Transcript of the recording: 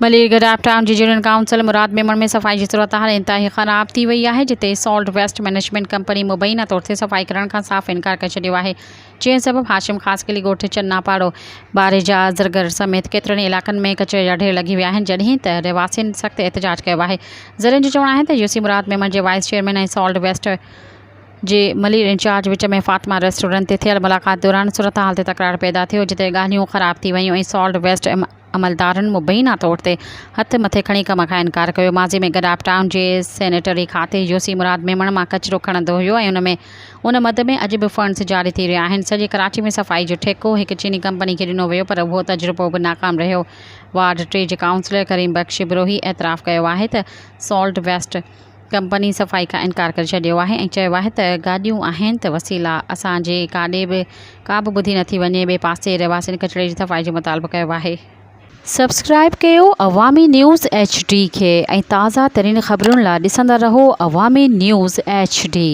Malir Gadap town جي union council مراد ميمڻ ۾ صفائي جي صورتحال انتهائي خراب ٿي وئي آهي جتي سالٽ ويسٽ مئنيجمينٽ ڪمپني مبينا طور تي صفائي ڪرڻ کان صاف انڪار ڪري ڇڏيو آهي جنهن سبب هاشم خاصخيلي ڳوٺ چنا پاڙو باريجا زرگر سميت ڪيترن ئي علائقن ۾ ڪچري جا ڍير لڳي ويا آهن جڏهن ته رهواسين سخت احتجاج ڪيو آهي ذريعن جو چوڻ آهي ته يوسي مراد ميمڻ جي وائيس چيئرمين ۽ سالٽ ويسٽ جي ملير انچارج وچ ۾ فاطمه ريسٽورنٽ تي ٿيل ملاقات دوران صورتحال تي تڪرار پيدا ٿيو جتي ڳالهيون خراب ٿي ويون ۽ سالٽ ويسٽ عملدارن مبينا طور تي هٿ مٿي کڻي ڪم کان انڪار ڪيو. ماضي ۾ گڏاپ ٽائون جي سينيٽري کاتي يوسي مراد ميمڻ مان ڪچرو کڻندو هيو ۽ ان ۾ ان مد ۾ اڄ به فنڊز جاري ٿي رهيا آهن. سڄي ڪراچي ۾ صفائي جو ٺيڪو هڪ چيني ڪمپني کي ڏنو ويو پر اهو تجربو به ناڪام رهيو. وارڊ ٽي جي ڪائونسلر ڪريم بخش بروهي اعتراف ڪيو آهي ته سالٽ ويسٽ ڪمپني صفائي کان انڪار ڪري ڇڏيو آهي ۽ چيو آهي ته گاڏيون آهن ته وسيلا اسان جي ڪاڏي به ڪا به ٻڌي نٿي وڃي ٻئي پاسي رهواسين ڪچري جي صفائي جو مطالبو ڪيو آهي. سبسڪرائب ڪيو عوامي نيوز ايڇ ڊي کي ۽ تازه ترين خبرن لا ڏسندا رهو عوامي نيوز ايڇ ڊي.